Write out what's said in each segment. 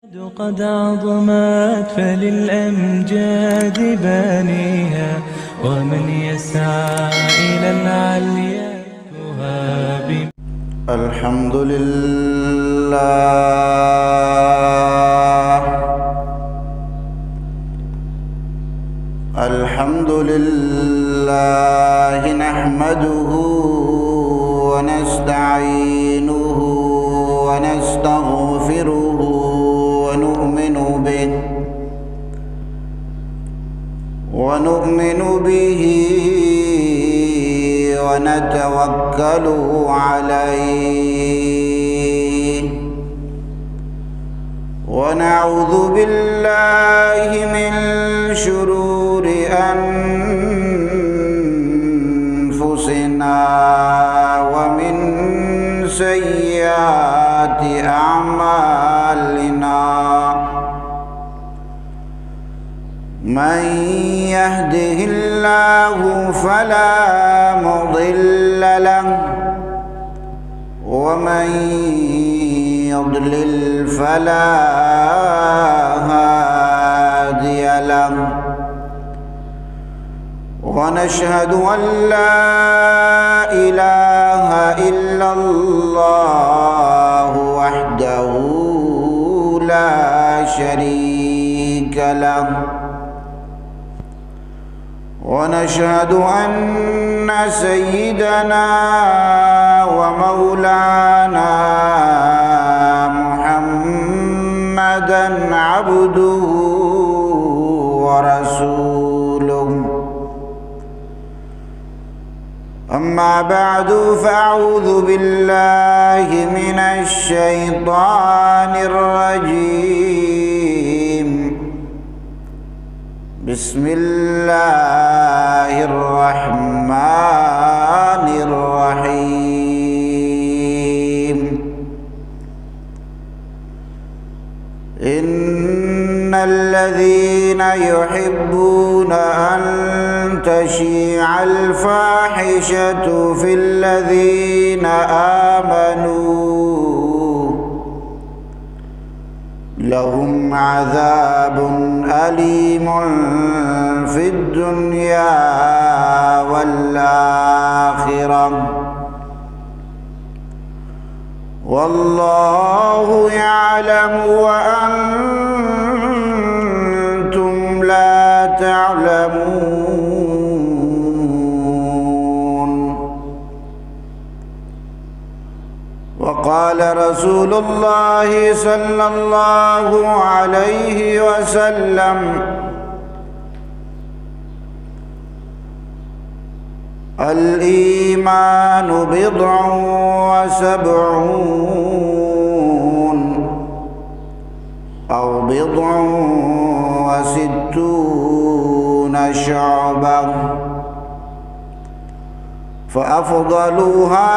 قد عظمت فللأمجاد بانيها، ومن يسعى إلى العليا يهاب. الحمد لله. الحمد لله نحمده ونستعينه ونستغفره ونؤمن به، ونؤمن به ونتوكل عليه، ونعوذ بالله من شرور أنفسنا ومن سيئات أعمالنا. من يهده الله فلا مضل له، ومن يضلل فلا هادي له. ونشهد أن لا إله إلا الله وحده لا شريك له، ونشهد أن سيدنا ومولانا محمدا عبده ورسوله. أما بعد، فأعوذ بالله من الشيطان الرجيم. بسم الله الرحمن الرحيم. إن الذين يحبون أن تشيع الفاحشة في الذين آمنوا لهم عذاب أليم في الدنيا والآخرة، والله يعلم وأنتم لا تعلمون. وقال رسول الله صلى الله عليه وسلم: الإيمان بضع وسبعون أو بضع وستون شعبة، فأفضلها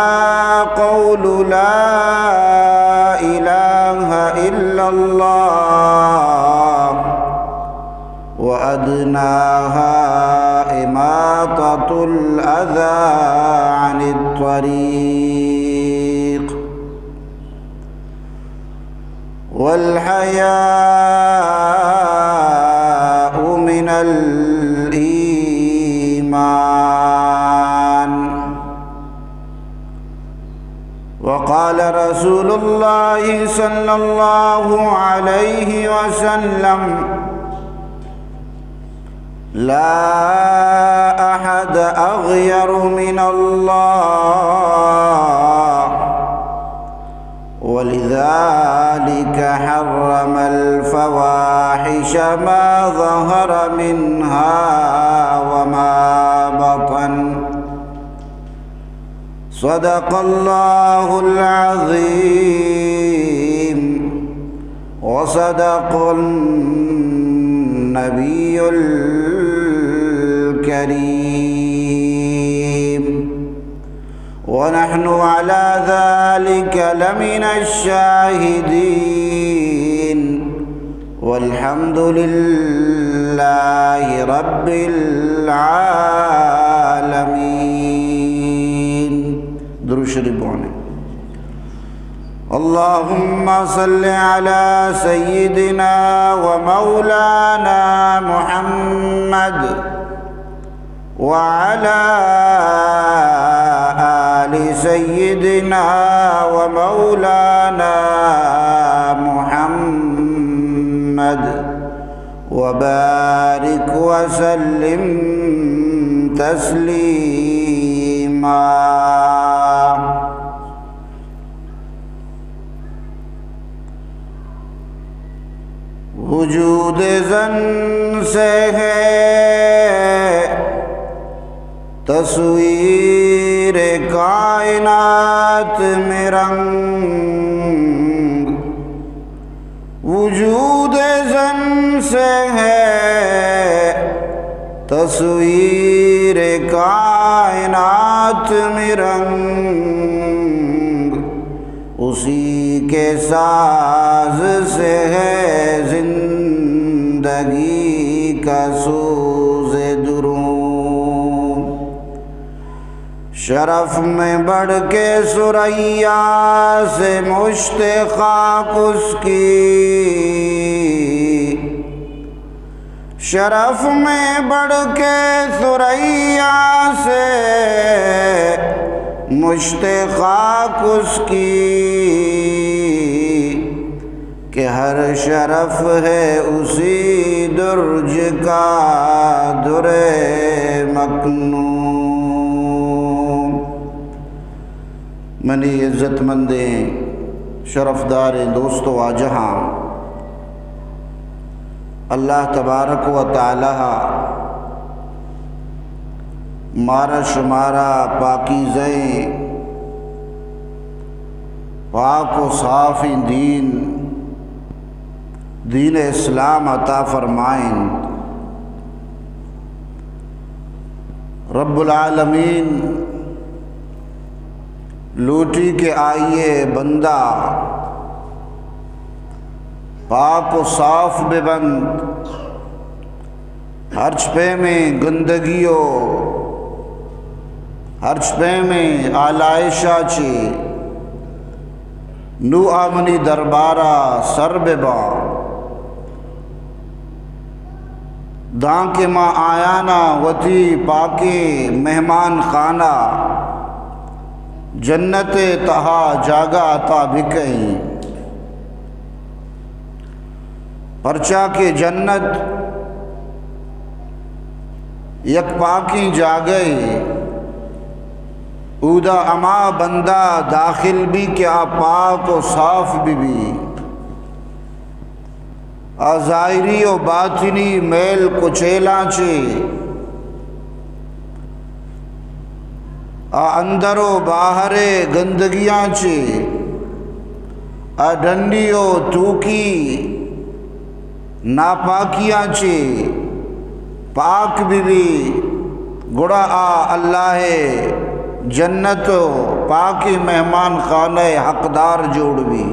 قول لا إله إلا الله، وأدناها إماطة الأذى عن الطريق، والحياء من الإيمان. وقال رسول الله صلى الله عليه وسلم: لا أحد أغير من الله، ولذلك حرم الفواحش ما ظهر منها وما بطن. صدق الله العظيم، وصدق النبي الكريم، ونحن على ذلك لمن الشاهدين. والحمد لله رب العالمين. درود شریف بوانیں. اللهم صل على سيدنا ومولانا محمد وعلى آل سيدنا ومولانا محمد وبارك وسلم تسليما. وجود زن سے ہے تصویر کائنات میں رنگ، وجود زن سے ہے تصویر کائنات میں رنگ، اسی کے ساز سے ہے زندگی کا سوز درون. شرف میں بڑھ کے ثریا سے مشت خاک اس کی، شرف میں بڑھ کے ثریا سے مشت خاک اس کی، کہ ہر شرف ہے اسی درج کا در مکنون. منی عزت مندیں، شرفداریں دوست و واجہاں، اللہ تبارک و تعالی مارا شمارا پاکیزہیں، پاک و صافیں دین، دین اسلام عطا فرمائینت. رب العالمین لوٹی کہ آئی ءِ بندہ پاک و صاف بہ بنت، ہرچ پیمیں گندگی و ہرچ پیمیں آلائشا چہ نوں آ منی دربارا سر بہ باں، دانکہ ما آیانا وتی پاکیں مہمان خانہ جنت ءِ تہا جاگہ عطا بکئیں. پرچا کہ جنت یک پاکیں جاگہے، اودا ہما بندہ داخل بی کہ آ پاک و صاف بہ بی، آ ظاہری و باطنی میل کچیلاں چہ، آ اندر و باہر ءِ گندگیاں چہ، آ ڈنڈی و توکی ناپاکیاں چہ پاک بہ بی، گڑا آ اللہ ءِ جنت و پاکیں مہمان خانہ ءِ حقدار جوڑ بی.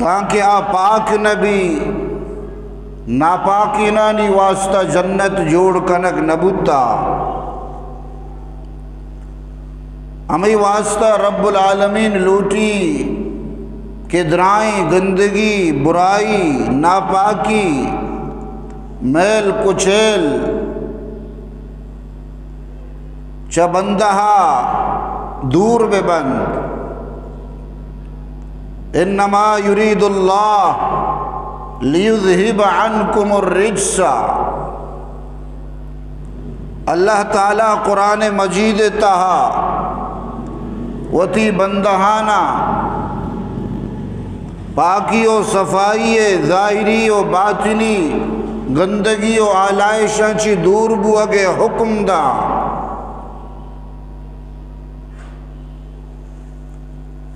دانکہ آ پاک نہ بی، ناپاکینانی واسطہ جنت جوڑ کنگ نہ بوتا. ہمے واسطہ رب العالمین لوٹی کہ درائیں گندگی، برائی، ناپاکی، میل کچیل چہ بندہ ءَ دور بہ بنت. انما یرید اللہ لیذهب عنکم الرجس. اللہ تعالی قرآن مجید ءِ تہا وتی بندہانا پاکی و صفائی ءِ ظاہری و باطنی گندگی و آلائشاں چہ دور بوگ ءِ حکم دا.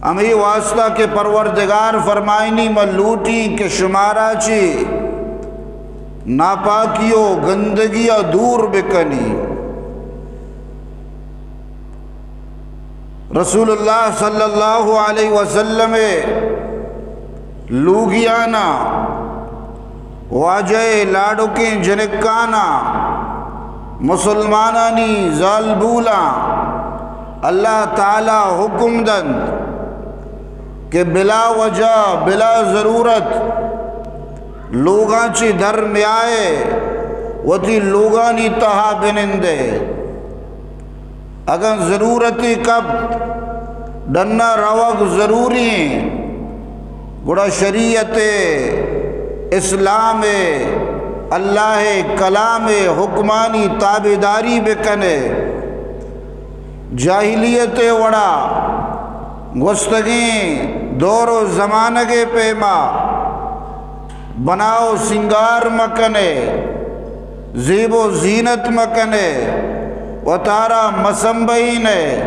ہمے واسطہ کہ پروردگار فرمائنی، من لوٹی کہ شمارا چہ ناپاکی و گندگی ءَ دور بکنی. رسول اللہ صلی اللہ علیہ وسلم ءِ لوگیانا، واجہ ءِ لاڈکیں جنکانا، مسلمانانی زالبولاں، اللہ تعالی حکم دنت کہ بلا وجہ، بلا ضرورت لوگاں چی در میائے، وتی لوگانی تہا بنندے۔ اگاں ضرورتی کپت، ڈنا روگ ضروری ایں، گڑا شریعت اسلام، اللہ کلام حکمانی تابعداری بکنے۔ جاہلیت وڑا گوستگیں دور و زمانگ پیما بنا و سنگار مکنے، زیب و زینت مکنے، وتارا مسنبینے،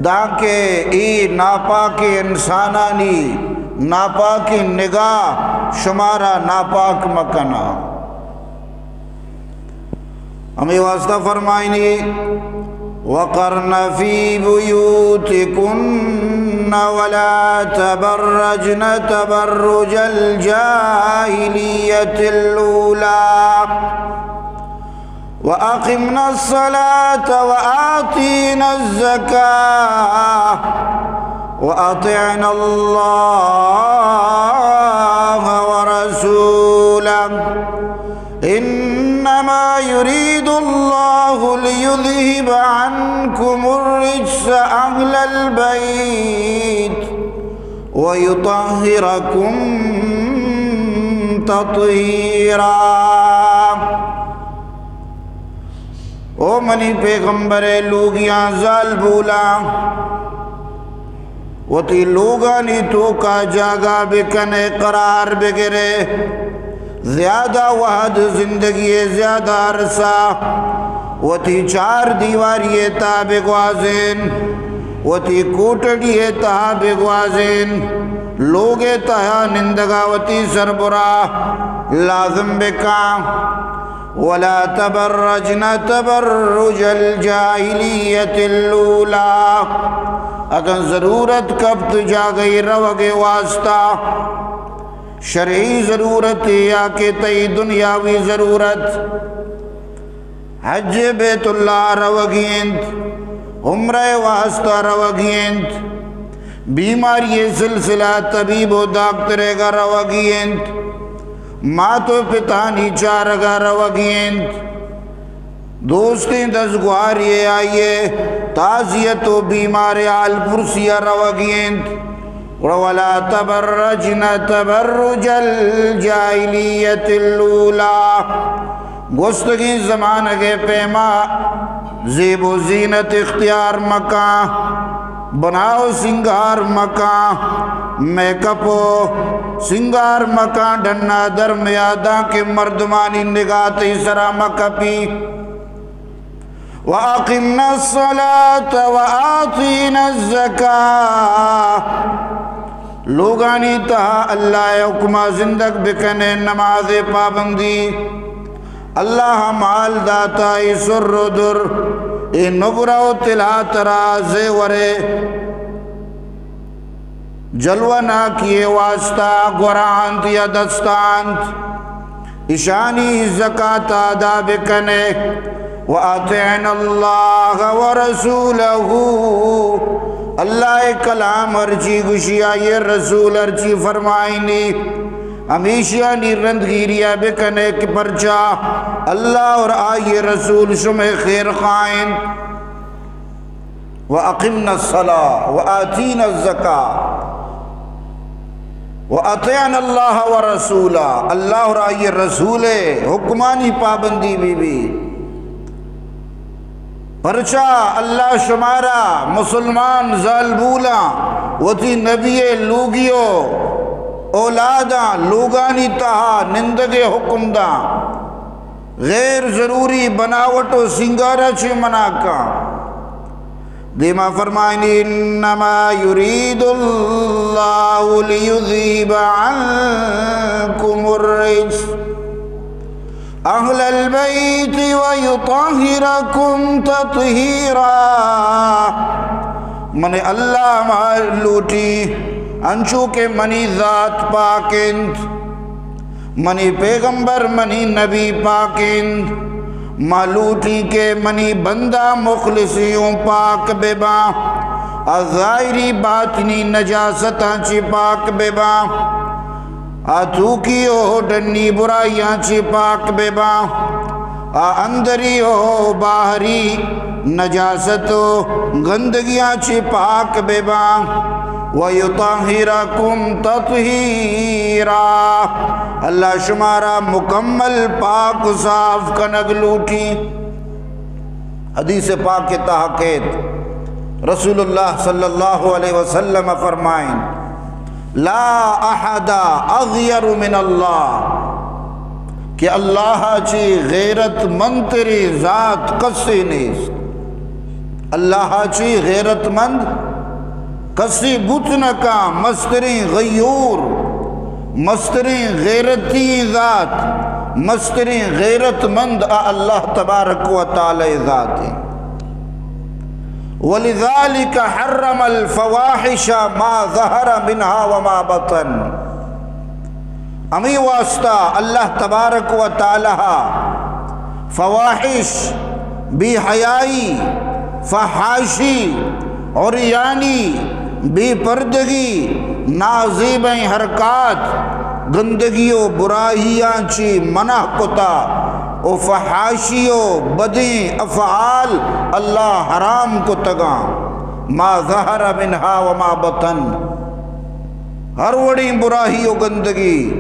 دانکہ اے ناپاک انسانانی ناپاک نگاہ شمارا ناپاک مکنا۔ ہمے واسطہ فرمائنی، وقرن فی بیوتکن ولا تبرجن تبرج الجاہلیۃ الاولی واقمن الصلاۃ وآتین الزکاۃ واطعن اللہ ورسولہ انما یرید اللہ لیذهب عنکم الرجس اہل البیت ویطہرکم تطہیرا۔ او منی پیغمبر، لوگیاں، زالبولاں، وتی لوگانی توکا جاگہ بکنے، قرار بگرے، زیادہ وہد زندگی، زیادہ عرصہ وتی چار دیواری تا بگوازین، وتی کوٹڑی تہا بگوازین، لوگ تہا نندگا وتی سربرا لازم بکاں۔ ولا تبرجن تبرج الجاہلیۃ الاولی۔ اگاں ضرورت کپت جاگہی روگ واسطہ، شرعی ضرورت یا کہ تئی دنیاوی ضرورت، حج بیت اللہ روگی انت، عمرہ واسطہ روگی انت، بیماری سلسلہ طبیب و داکتر گا روگی انت، مات و پتانی چارگا روگی انت، دوستیں دزگواری آئیے تعزیت و بیمار حال پرسی روگی انت۔ گڑا ولا تبرجن تبرج الجاہلیۃ الاولی۔ گوستگیں زمانگ پیما زیب و زینت اختیار مکاں، بنا و سنگار مکاں، میک اپ و سنگار مکاں، ڈنا در میاداں کہ مردمانی نگاہ تئی سرا مکپی۔ وَأَقِمْنَا الصَّلَاةَ وَآتِينَا الزَّكَاةَ۔ لوگانی تہا اللہ ءِ حکما زندگ بکنے، نماز پابندی۔ اللہ مال داتا، اے سر و در، اے نگرہ و طلا ترا زیورے۔ جلوہ ناکی واسطہ گورانت یا دستانت، اشانی زکات ادا بکنے۔ وَأَطِعْنَا اللَّهَ وَرَسُولَهُ۔ اللہ کلام ہرچی گشی، آئی رسول ہرچی فرمائنی، ہمیشیانی رندگیریا بکنے کہ پرچا اللہ اور آئی رسول شمے خیر خواہن۔ وَأَقِمْنَا الصَّلَاةَ وَآتِينَا الزَّكَاةَ وَأَطِعْنَا اللَّهَ وَرَسُولَهُ۔ اللہ اور آئی رسول حکمانی پابندی بی بی۔ پرچا اللہ شمارا مسلمان زالبولاں وتی نبی لوگیو اولاداں لوگانی تہا نندگے حکم داں؟ غیر ضروری بناوٹ و سنگارا چی منع کاں۔ دیما فرمائنی، انما یرید اللہ لیذهب عنکم الرجس اہل البیت ویطہرکم تطہیرا۔ من اللہ ما لوٹی انچو کہ منی ذات پاک انت، منی پیغمبر، منی نبی پاک انت، ما لوٹیں کہ منی بندہ مخلصیوں پاک بہ باں، آ ظاہری باطنی نجاستاں چی پاک بہ باں، آ توکی و ڈنی برائیاں چی پاک بہ باں، آ اندری و باہری نجاست و گندگیاں چی پاک بہ باں۔ وَيُطَهِّرَكُمْ تَطْهِيرًا۔ اللہ شمارا مکمل پاک و صاف کنگ لوٹی۔ حدیث پاک تہا کیت، رسول اللہ صلی اللہ علیہ وسلم فرمائیں، لا احد اغیر من اللہ، کہ اللہ چی غیرت مند تری ذات کسی نیست۔ اللہ چی غیرت مند کسی بوت نہ کاں۔ مستریں غیور، مستریں غیرتی ذات، مستریں غیرت مند آ اللہ تبارک و تعالی ذات ہیں۔ ولذلك حرم الفواحش ما ظهر منها وما بطن۔ ہمیں واسطہ اللہ تبارک و تعالی فواحش، بے حیائی، فحاشی، عریانی، بے پردگی، نازیبیں حرکات، گندگی و براہیاں چی منع کتا و فحاشی و بدیں افعال اللہ حرام کتگاں۔ ما ظهر منها وما بطن۔ ہر وڑیں براہی و گندگی،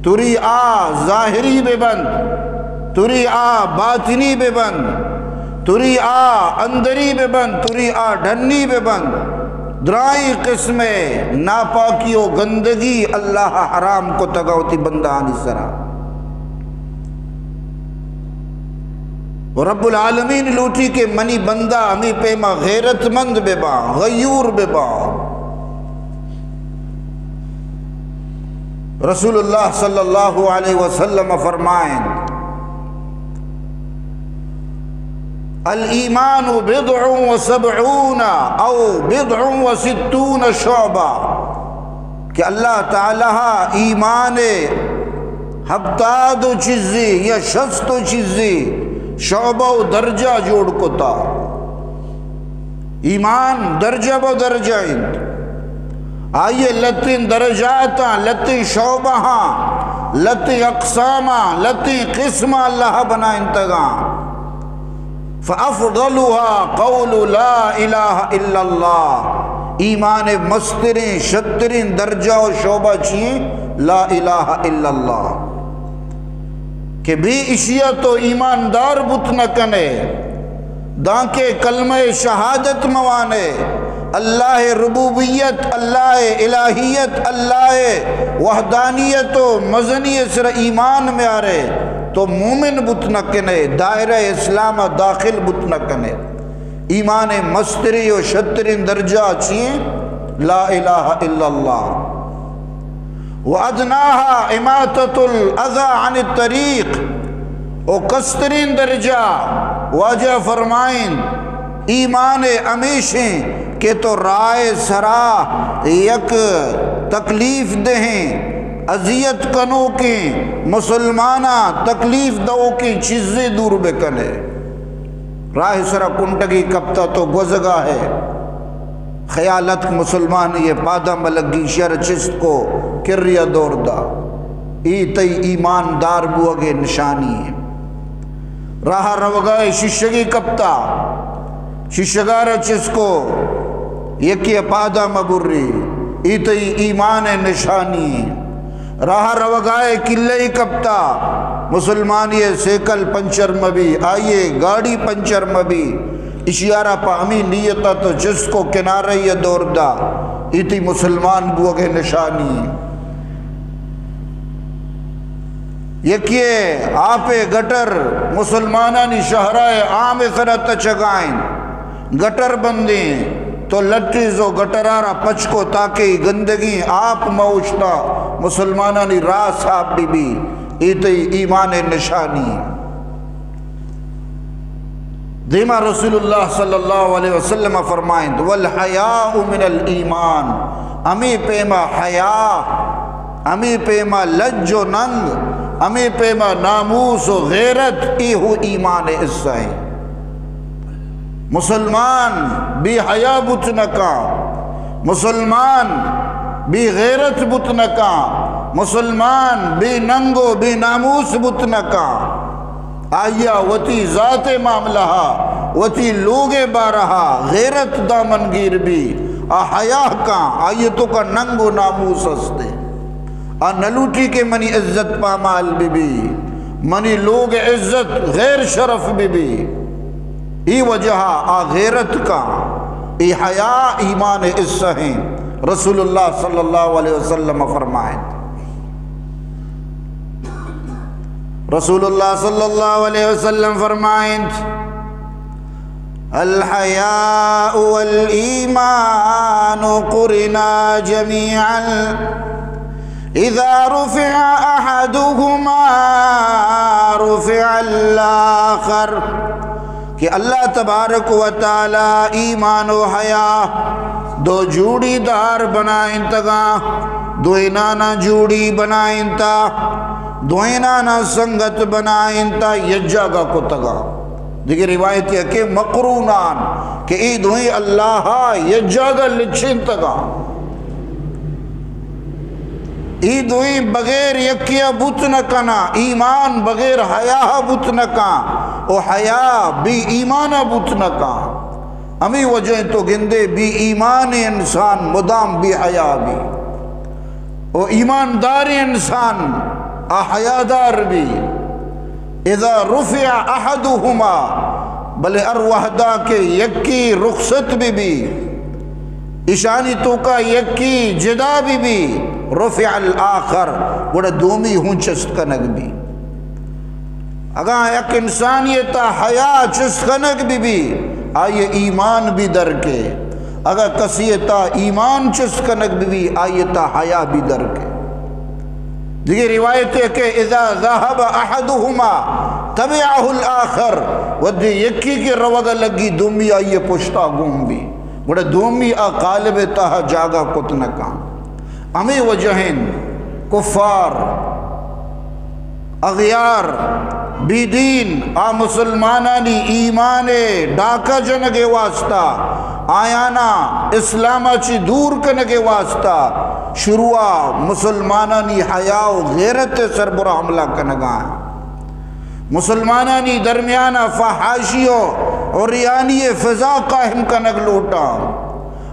تری آ ظاہری بہ بنت، تری آ باطنی بہ بنت، تری آ اندری بہ بنت، تری آ ڈنی بہ بنت، درائیں قسم ناپاکی و گندگی اللہ حرام کتگ وتی بندہانی سرا۔ و رب العالمین لوٹی کہ منی بندہ ہمیں پیما غیرت مند بہ باں، غیور بہ باں۔ رسول اللہ صلی اللہ علیہ وسلم فرمائیں، الایمان بضع و سبعون او بضع و ستون شعبہ، کہ اللہ تعالی ایمان ہپتاد و چیزے یا شست و چیزے شعبہ و درجہ جوڑ کتا۔ ایمان درجہ بہ درجہ انت۔ آئیے لتیں درجاتاں، لتیں شعبہاں، لتیں اقساماں، لتیں قسماں اللہ بنائنتگاں۔ فافضلها قول لا الہ الا اللہ۔ ایمان مستریں، شتریں درجہ و شعبہ چی؟ لا الہ الا اللہ۔ کہ بے اشیا تو ایماندار بوت نہ کنے، دانکہ کلمہ شہادت موانے، اللہ ربوبیت، اللہ الہیت، اللہ وحدانیت و مزنی سر ایمان میارے، تو مومن بوت نہ کنے، دائرہ اسلام داخل بوت نہ کنے۔ ایمان مستری و شترین درجہ چی؟ لا الہ الا اللہ۔ و ادناها اماطة الاذی عن الطریق، و کسترین درجہ واجہ فرمائیں، ایمان ہمیشیں کہ تو راہ سرا یک تکلیف دہیں، اذیت کنوکیں، مسلماناں تکلیف دوکیں چیزے دور بکنے۔ راہ سرا کنٹگی کپتا تو گوزگا ہے، خیال اتک مسلمان یہ پادا ملگی، شر چست کو کریا دور دا، ای تئی ایماندار بوگے نشانی ہے۔ راہ روگا شیشگی کپتا، شیشگا را چست کو، یکی پادا مبری، ای تئی ایمان نشانی ہے۔ راہ روگائے کلئی کپتا، مسلمانی سیکل پنچر مبی، آئیے گاڑی پنچر مبی، اشیارا پہ ہمی نیتا تو چست کو کنارہ یہ دور دا، ایتی مسلمان بوگے نشانی۔ یکی آپ گٹر مسلمانانی شہرائے عام سرا تچگائیں۔ گٹر بندیں تو لٹیز و گٹرارا پچ کو تاکہ گندگی آپ موشتا مسلمانانی راہ صاف بی بی، ای تئی ایمان نشانی۔ دیما رسول اللہ صلی اللہ علیہ وسلم فرمائیں، والحیاء من الایمان، امی پیما حیا ہمے پیما لج و ننگ، ہمے پیما ناموس و غیرت، اے ہو ایمان حصہ ایں۔ مسلمان بے حیا بوت نہ کاں، مسلمان بے غیرت بوت نہ کاں، مسلمان بے ننگ و بے ناموس بوت نہ کاں۔ آئیا وتی ذات معاملہ، وتی لوگ بارہا غیرت دامنگیر بی، آ حیا کاں، آئی توکا ننگ و ناموس ہستے۔ آ نہ لوٹی کہ منی عزت پامال بہ بی، منی لوگ عزت غیر شرف بہ بی۔ ای وجہ آ غیرت کاں، ای حیا ایمان حصہ ایں۔ رسول اللہ صلی اللہ علیہ وسلم فرمائیں، رسول اللہ صلی اللہ علیہ وسلم فرمائیں، الحیاء والایمان قرنا جمیعا، اذا رفع احدهما رفع الاخر۔ کہ اللہ تبارک و تعالی ایمان و حیا دو جوڑی دار بنائینتگاں، دوئینانا جوڑی بنائینتا، دوئینانا سنگت بنائینتا، یک جاگہ کتگاں۔ دیگہ روایت ہے کہ مقرونان، کہ ای دوئیں اللہ یک جاگہ لچینتگاں۔ ای دوئیں بغیر یکیا بوت نہ کناں، ایمان بغیر حیا بوت نہ کاں، و حیا بے ایمانا بوت نہ کاں۔ ہمے وجہ تو گندے بے ایمان انسان مدام بے حیا بی، و ایماندار انسان آ حیادار بی۔ اذا رفع احدهما، بلے ہر وہدا کہ یکی رخصت بہ بی، اشانی توکا یکی جدا بہ بی، رفع الاخر، گڑا دومی ہوں چست کنگ بی۔ اگاں یک انسانیتا حیا چست کنگ بہ بی، آئی ایمان بہ درکے۔ اگاں کسیتا ایمان چست کنگ بہ بی، آئیتا حیا بہ درکے۔ دیگہ روایت ہے کہ اذا ذهب احدهما تبعه الاخر، وہدے یکی کہ روگا لگی، دومی آئی پشتا گون بی، گڑا دومی آ قالب تہا جاگہ کت نہ کاں۔ ہمے وجہ انت کفار، اغیار، بے دین، آ مسلمانانی ایمان ء ڈاکہ جنگ ء واسطہ، آیانا اسلام ء چی دور کنگ ء واسطہ شروع ء مسلمانانی حیا و غیرت ء سربرا حملہ کنگا انت۔ مسلمانانی درمیان ء فحاشی و عریانی ء فضا قائم کنگ لوٹاں۔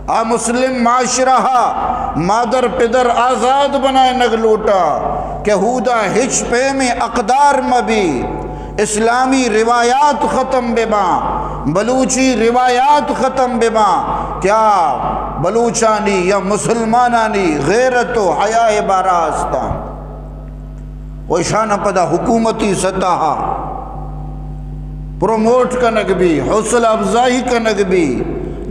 آ مسلم معاشرہ ء مادر پدر آزاد بنائینگ لوٹاں کہ ہودا ہچ پیمیں اقدار مہ بی، اسلامی روایات ختم بہ باں، بلوچی روایات ختم بہ باں، کہ آ بلوچانی یا مسلمانانی غیرت و حیا ء بارا استاں۔ و اشانا پدا حکومتی سطح ء پروموٹ کنگ بی، حوصلہ افزائی کنگ بی،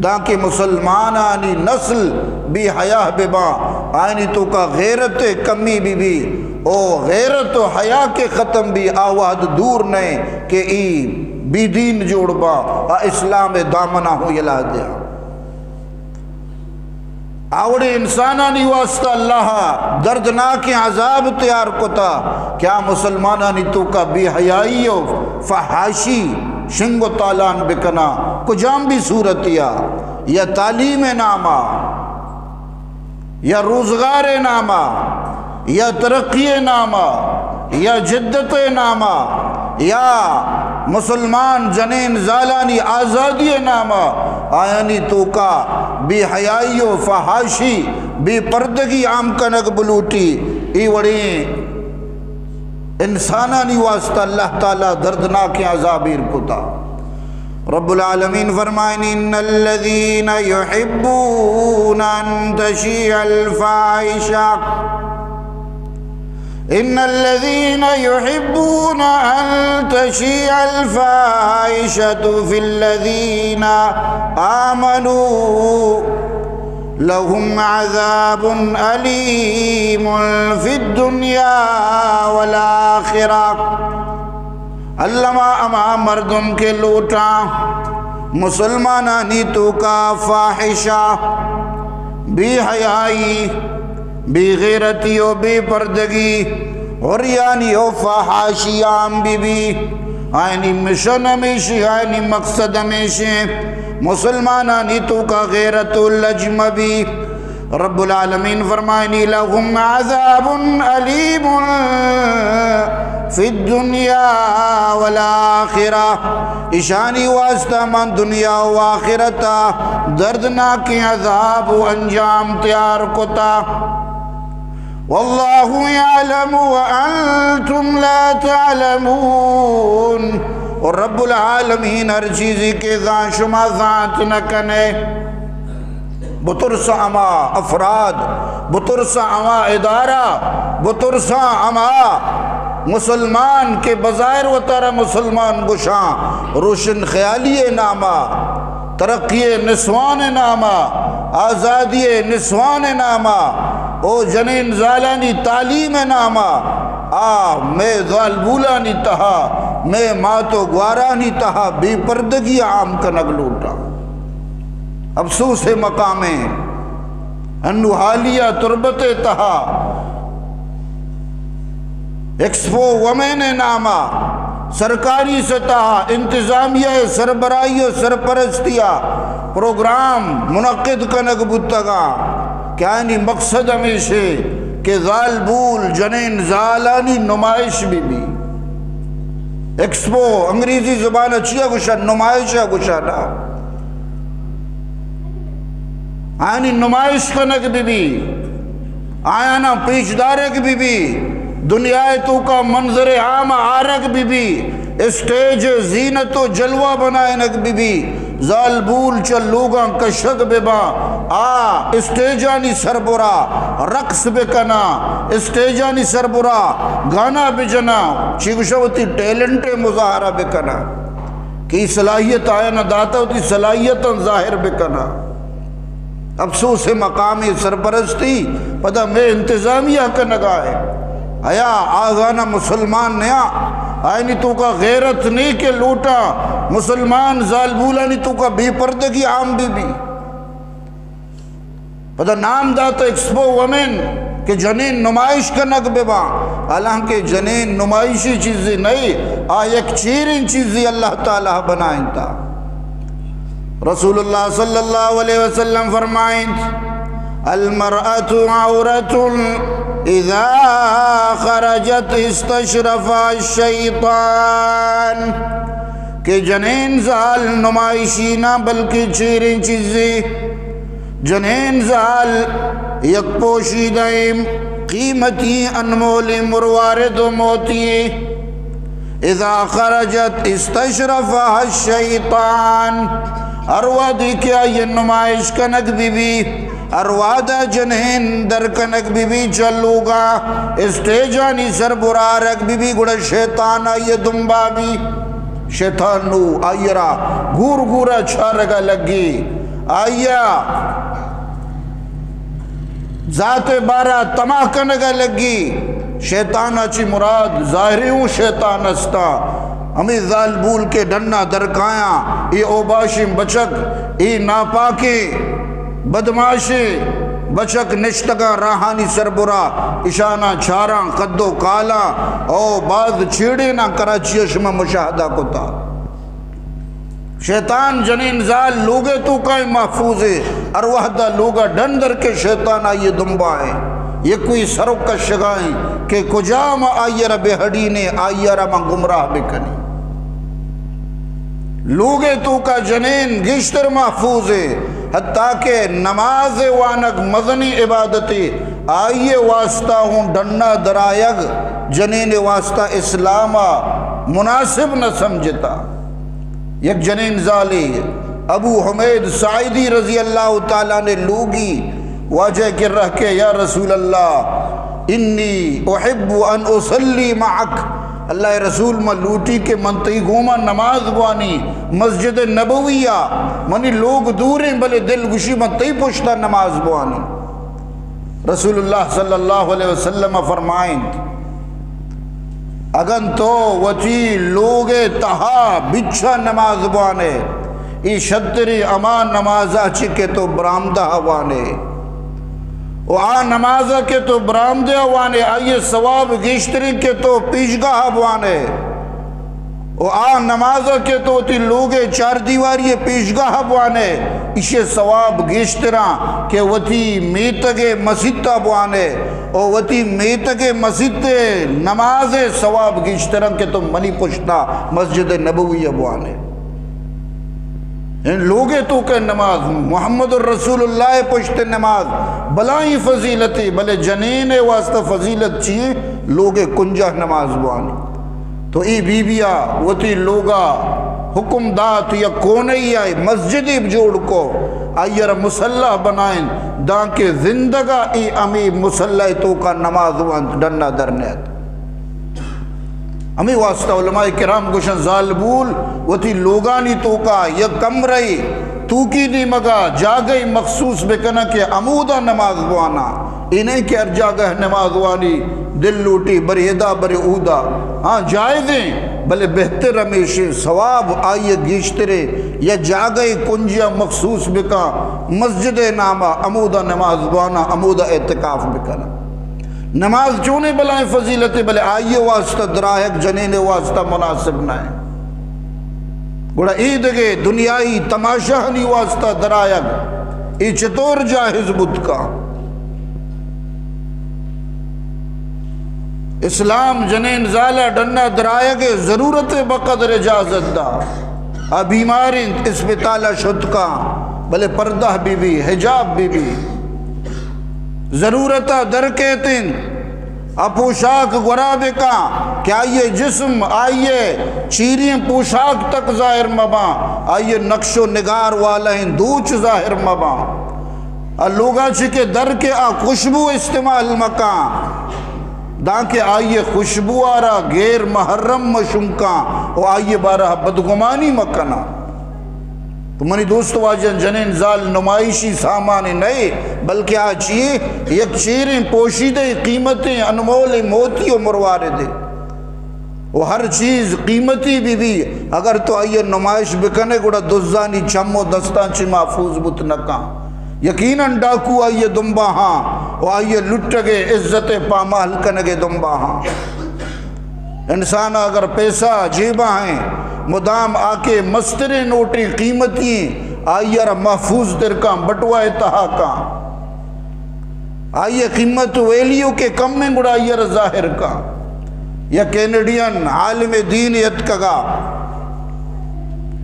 دانکہ مسلمانانی نسل بے حیا بہ باں، آیانی توکا غیرت ء کمی بہ بی، او غیرت و حیا کہ ختم بی، آ وہد دور نئے کہ ای بے دین جوڑ باں، آ اسلام ء دامنا ہوں یلہ دیاں۔ آوڑے انسانانی واسطہ اللہ دردناکیں عذاب تیار کتا کہ آ مسلمانانی توکا بے حیائی و فحاشی شنگ و تالان بکنا، کجام بھی صورتیا، یا تعلیم ناما، یا روزگار ناما، یا ترقی ناما، یا جدت ناما، یا مسلمان جنین زالانی آزادی ناما، آیانی توکا بے حیائی و فحاشی، بے پردگی عام کنگ بلوٹی، ای وڑیں انسانانی واسطہ اللہ تعالی دردناکیں عذاب ایر کتا۔ رب العالمین فرمائن، ان الذين يحبون ان تشيع الفاحشة، ان الذين يحبون ان تشيع الفاحشة في الذين آمنوا لهم عذاب أليم في الدنيا والآخرة۔ الما ہما مردم کہ لوٹاں مسلمانانی توکا فاحشہ، بے حیائی، بے غیرتی و بے پردگی، عریانی و فحاشی عام بی بی۔ آیانی مشن ہمیشی، آیانی مقصد ہمیشی، مسلمانانی توکا غیرت و لج مبی۔ رب العالمین فرمائنی، لهم عذاب الیم فی الدنیا والآخرہ، اشانی واسطہ من دنیا و آخرتا دردناکیں عذاب و انجام تیار کتا۔ واللہ یعلم وانتم لا تعلمون، اور رب العالمین ہر چیزی کہ زان شما زانت نہ کنے۔ بترساں ہما افراد، بترساں ہما ادارہ، بترساں ہما مسلمان کہ بظاہر وتارا مسلمان گشاں، روشن خیالی نامہ، ترقی نسوان نامہ، آزادی نسوان نامہ، او جنین زالانی تعلیم نامہ، آ مئے زالبولانی تہا، مئے مات و گوارانی تہا بے پردگی عام کنگ لوٹاں۔ افسوس مقامیں، انو حالیہ تربت تہا ایکسپو وومن نامہ سرکاری سطح انتظامیہ سربراہی و سرپرستیا پروگرام منعقد کنگ بوتگا کہ آنی مقصد ہمیشے کہ زالبول جنین زالانی نمائش بی بی۔ ایکسپو انگریزی زبان چیا گوشا؟ نمائش گوشا نا۔ آیانی نمائش کنگ بہ بی، آیانا پیش دارگ بہ بی، دنیا توکا منظر عام آرگ بہ بی، اسٹیج زینت و جلوہ بنائینگ بہ بی، زالبول چہ لوگاں کشگ بہ باں، آ اسٹیجانی سربرا رقص بہ کناں، اسٹیجانی سربرا گانا بہ جناں، چی گوشاں وتی ٹیلنٹ مظاہرہ بہ کناں۔ کہ صلاحیت آیانا داتا وتی صلاحیتاں ظاہر بہ کناں۔ افسوس مقامی سرپرستی پدا مئے انتظامیہ کنگا ہے۔ ایا آ گانا مسلمان نیا، آیانی توکا غیرت نے کہ لوٹا مسلمان زالبولانی توکا بے پردگی عام بہ بی۔ پدا نام دات ایکسپو وومن کہ جنین نمائش کنگ بہ باں، حالانکہ جنین نمائشی چیزی نہیں، آ یک چیریں چیزی اللہ تعالی بنائینتا۔ رسول اللہ صلی اللہ علیہ وسلم فرمائیں، المرأة عورة اذا خرجت استشرفها الشیطان، کہ جنین زال نمائشی نہ بلکہ چیریں چیزی۔ جنین زال یک پوشیدہ قیمتی انمول مروارد و موتی۔ اذا خرجت استشرفها الشیطان، ہر وہدی کہ آئی نمائش کنگ بہ بی، ہر وہدا جنین در کنگ بہ بی، چہ لوگا اسٹیجانی سر برارگ بہ بی، گڑا شیطان آئی دنبا بی۔ شیطان نو آئی را گور گورا چارگا لگی، آئیا ذات بارا تماہ کنگا لگی۔ شیطان چی مراد ظاہری اوں شیطان استا۔ ہمیں زالبول کہ ڈنا درکایاں، اے اوباشیں بچک، اے ناپاکیں بدمعاشیں بچک نشتگاں راہانی سربرا، اشاناں چاراں قد و کالاں، او باز چیڑیناں کراچی شما مشاہدہ کتا۔ شیطان جنین زال لوگے توکا محفوظ ہے، ہر وہدا لوگا ڈن در کے شیطان آئیے دنبا ہے۔ یہ کوئی سرک کشگائیں کہ کجام آئیے را بے ہڈینے، آئیے را ما گمراہ بکنی۔ لوگے توکا جنین گیشتر محفوظ ہے، حتیٰ کہ نماز وانگ مزنی عبادتے، آئیے واسطہ ہوں ڈنا درائگ جنین واسطہ اسلام مناسب نہ سمجھتا۔ یک جنین زالے ابو حمید ساعدی رضی اللہ تعالیٰ نے لوگی واجہ کرا کہ یا رسول اللہ، انی احب ان اصلی معک، اللہ رسول، من لوٹی کہ من تئی گوما نماز بوانی، مسجد نبویہ، منی لوگ دوریں بلے دل گشی من تئی پشتا نماز بوانی۔ رسول اللہ صلی اللہ علیہ وسلم فرمائنت، اگن تو وتی لوگ تہا بچا نماز بوانے، ای شتری اما نمازا چی کہ تو برامدہ وانے۔ و آ نماز کہ تو برامدے ءَ وانے، آئی ءِ ثواب گیشتریں کہ تو پیشگاہ ءَ بوانے۔ و آ نماز کہ تو وتی لوگ ءِ چار دیواری ءِ پیشگاہ ءَ بوانے، ایشی ثواب گیشتراں کہ وتی میتگ ءِ مسیت ءَ بوانے۔ و وتی میتگ ءِ مسیت ءِ نماز ءِ ثواب گیشتراں کہ تو منی پشتا مسجد نبوی ءَ بوانے۔ ان لوگ ءِ توک ءَ نماز، محمد الرسول اللہ ءِ پشت نماز بلائیں فضیلتے، بلے جنین ءِ واسطہ فضیلت چی ایں؟ لوگ ءِ کنجا نماز بوانی۔ تو اے بی بی ءَ وتی لوگ ءَ حکم دات، یک کونئی ءَ مسجدے جوڑ کو، آئی ءَ را مصلی بنائیں، دانکہ زندگ ءَ اے ہمے مصلی ءِ توک ءَ نماز وانت، ڈن ءَ در نیت۔ ہمے واسطہ علماء کرام گوشن، زالبول وتی لوگانی توکا یک کمرہ توکی نیمگا جاگہے مخصوص بکنن کہ ہمودا نماز بوانا۔ اے نہ کہ ہر جاگہ نماز وانی، دل لوٹی برے ادا برے اودا۔ ہاں، جائزیں، بلے بہتر ہمیشیں، ثواب آئی گیشترے۔ یا جاگہے کنجیا مخصوص بکن، مسجد ناما، ہمودا نماز بوانا، ہمودا اعتکاف بکنن۔ نماز چونیں بلائیں فضیلتے، بلے آئی واسطہ درآیگ جنین واسطہ مناسب نہ ایں۔ گڑا اے دگہ دنیائی تماشاہانی واسطہ درآیگ، اے چطور جائز بوت کا؟ اسلام جنین زالا ڈنا درآیگ ضرورت بقدر اجازت دا۔ آ بیمار انت، اسپتالا شت کا، بلے پردہ بی بی، حجاب بی بی۔ ضرورت ءَ در کیت انت، آ پوشاک گورا بکاں کہ آئی ءِ جسم، آئی ءِ چیریں پوشاک تک ظاہر مباں، آئی ءِ نقش و نگار والائیں دوچ ظاہر مباں۔ آ لوگا چہ کہ در کے آ خوشبو استعمال مکاں، دانکہ آئی ءِ خوشبو ءَ را غیر محرم مشنکاں و آئی ءِ بارہ بدگمانی مکناں۔ تو منی دوست واجہ، جنین زال نمائشی سامان نئے، بلکہ آ چیے یک چیریں پوشیدہ قیمتیں انمول موتی و مرواردے۔ و ہر چیز قیمتی بی بی، اگر تو آئی نمائش بکنے گڑا دزانی چم و دستاں چی محفوظ بوت نکاں۔ یقیناً ڈاکو آئی دنبا ہاں و آئی لٹگے عزت پامال کنگے دنبا ہاں۔ انسان اگر پیسہ جیبا ہیں، مدام آ کے مستریں نوٹیں قیمتی، آئی را محفوظ تر کاں، بٹوا تہا کاں۔ آئی قیمت ویلیو کے کم میں گڑا آئی را ظاہر کاں۔ یا کینیڈین عالم دین اتکگا،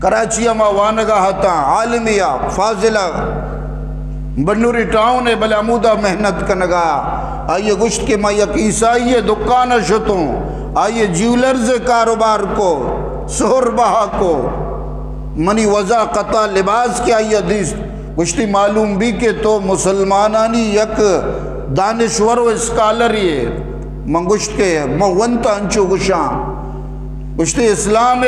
کراچی ما وانگا ہتا، عالمیا فاضلہ بنوری ٹاؤن ہے، بلے ہمودا محنت کنگا۔ آئی گوشت کہ ما یک عیسائی دکان شتوں، آئی جیولرز کاروبار کو، سہر بہا کو، منی وضع قطع لباس کہ آئی دیست، گوشتی معلوم بی کہ تو مسلمانانی یک دانشور و اسکالرے۔ من گوشت کہ من ونت انچو گوشاں۔ گوشتی اسلام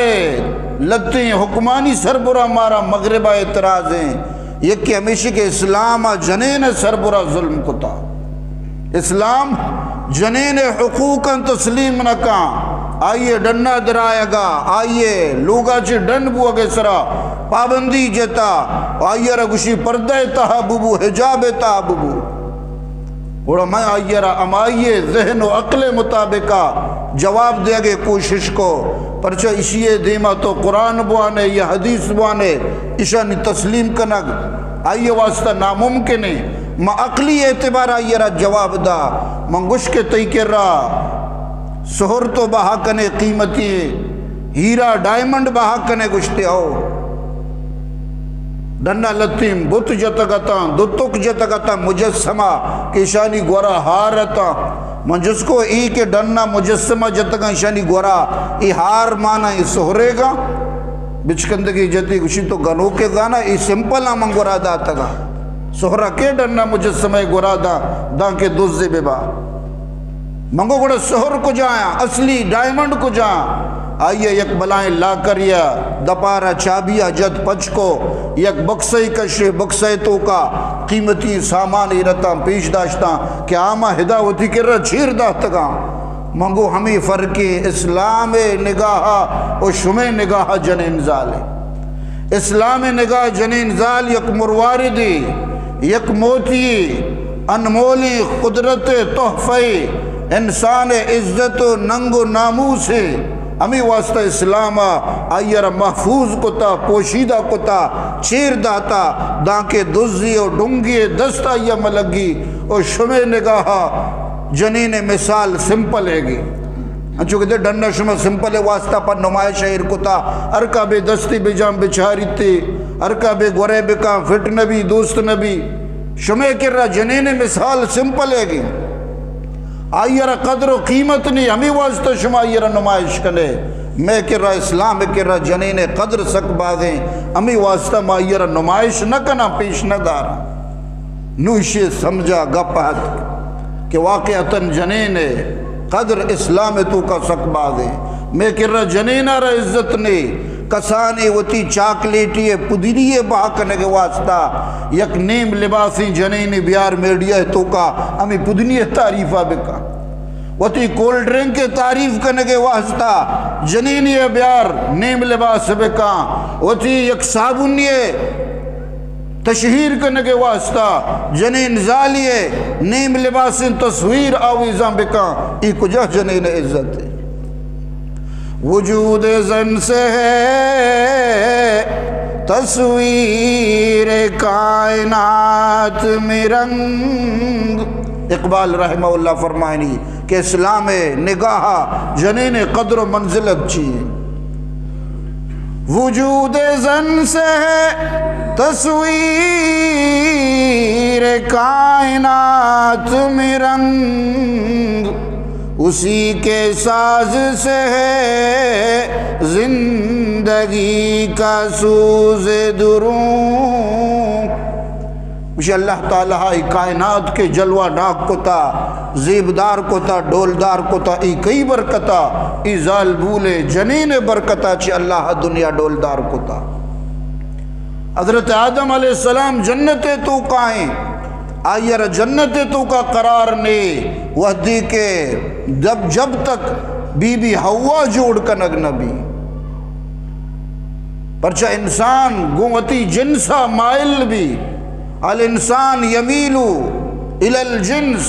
لتیں حکمانی سربرا مارا مغربا اعتراض ہیں، یکے ہمیشی کہ اسلام جنین سربرا ظلم کتا۔ اسلام جنین حقوقاں تسلیم نہ کاں، آئی ڈنا درآیگا، آئی لوگا چہ ڈن بوگے سرا پابندی جتا، آئی را گوشی پردہ تہا ببو، حجاب تہا ببو۔ گڑا من آئی را ہمائی ذہن و عقل مطابقا جواب دیگے کوشش کو، پرچہ اشی دیما تو قرآن بوانے یا حدیث بوانے، اشانی تسلیم کنگ آئی واسطہ ناممکن ہے۔ ما عقلی اعتبار آئی را جواب دا۔ من گوش کہ تئی کرا سہر تو بہا کنے، قیمتی ہیرا ڈائمنڈ بہا کنے؟ گوشتے ہو۔ ڈنا لتیں بت جتگ اتاں، دو تک جتگ اتاں، مجسمہ کہ اشانی گورا ہار اتاں۔ من جس کو ای کہ ڈنا مجسمہ جتگاں، اشانی گورا ای ہار مانا ای سہرے گا؟ بچکندگی جتی گوشی تو گنوکے زانا، ای سمپل آ من گورا داتگا۔ سہرا کے ڈنا مجسمہ گورا دا، داں کہ دزے ببا۔ من گو گڑا سہر کجایاں، اصلی ڈائمنڈ کجا؟ آئی یک بلائیں لاکریا دپارا چابیا جت پچ کو، یک بکسے کشے، بکسے توکا قیمتی سامان ایرتاں پیش داشتاں کہ آما ہدا وتی کرا چیر داتگاں۔ من گو ہمے فرقے اسلام نگاہ و شمے نگاہ جنین زالے۔ اسلام نگاہ جنین زال یک مرواردے، یک موتی، انمولیں قدرت تحفہ، انسان عزت و ننگ و ناموس۔ ہمیں واسطہ اسلام آئی را محفوظ کتا، پوشیدہ کتا، چیر داتا، دانکہ دزی و ڈنگی دست آئی ملگی۔ و شمے نگاہ جنین مثال سمپل ہے گی۔ انچو کہ دے ڈنڈا شما سمپل واسطہ پر نمائش ایر کتا، ہر کا بے دستی بجان بچاریتے، ہر کا بے گورے بکان فٹ نبی، دوست نبی۔ شمے کرا جنین مثال سمپل ہے گی۔ آئی را قدر و قیمت نہیں، ہمیں واسطہ شما آئی را نمائش کنے۔ میں کرا اسلام کرا جنین قدر سک بازیں، ہمیں واسطہ ما آئی را نمائش نہ کنا، پیش نہ دارا۔ نوشی سمجھا گپ ہت کہ واقعتاً جنین قدر اسلام تو کا سک بازیں۔ میں کرا جنین را عزت نے، کسانے وتی چاکلیٹی پدنی بہا کنگ واسطہ یک نیم لباسیں جنین بیار میڈیا تو کا ہمیں پدنی تعریفہ بکا۔ وتی کولڈ ڈرنک تعریف کنگ واسطہ جنین بیار نیم لباس بکا۔ وتی یک صابنی تشہیر کنگ واسطہ جنین زالی نیم لباسیں تصویر آویزاں بکاں، ای کجا جنین عزت ہے؟ وجود زن سے ہے تصویر کائنات میں رنگ۔ اقبال رحمہ اللہ فرمائنی کہ اسلام نگاہ جنین قدر و منزلت چی ہے۔ وجود زن سے ہے تصویر کائنات میں رنگ، اسی کے ساز سے ہے زندگی کا سوز درون۔ گوشی اللہ تعالیٰ ای کائنات کے جلوہ ناک کتا، زیبدار کتا، ڈولدار کتا، ای کئی برکتا؟ ای زالبول جنین برکتا چہ اللہ دنیا ڈولدار کتا۔ حضرت آدم علیہ السلام جنت تو کائیں، آئی را جنت تو کا قرار نے، وحدی کے جب، جب تک بی بی حوا جوڑ کنگ نبی۔ پرچہ انسان گوں وتی جنسا مائل بی، الانسان یمیل الی الجنس،